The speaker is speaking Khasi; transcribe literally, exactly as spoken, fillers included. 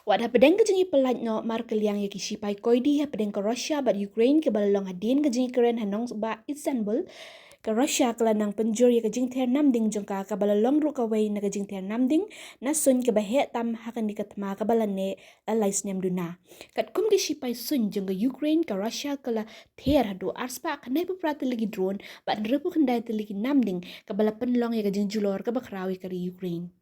Wat hapdeng ka jingïapyllait noh markylliang ïa ki shipai koidi hapdeng ka Russia bad Ukraine kaba la long hadien ka jingïakren ha nongbah Istanbul, ka Russia ka la nang pynjur ïa ka jingther namding jong ka, kaba la long ruh kawei na ka jingther namding na suiñ kaba heh tam ha kane ka thma kaba la neh la lai snem duna. Katkum ki shipai suiñ jong ka Ukraine, ka Russia ka la ther haduh arspah khyndai phew phra tylli ki drone bad hynriew phew khyndai tylli ki namding, kaba la pynlong ïa ka jingjulor kaba khraw ïa ka ri Ukraine.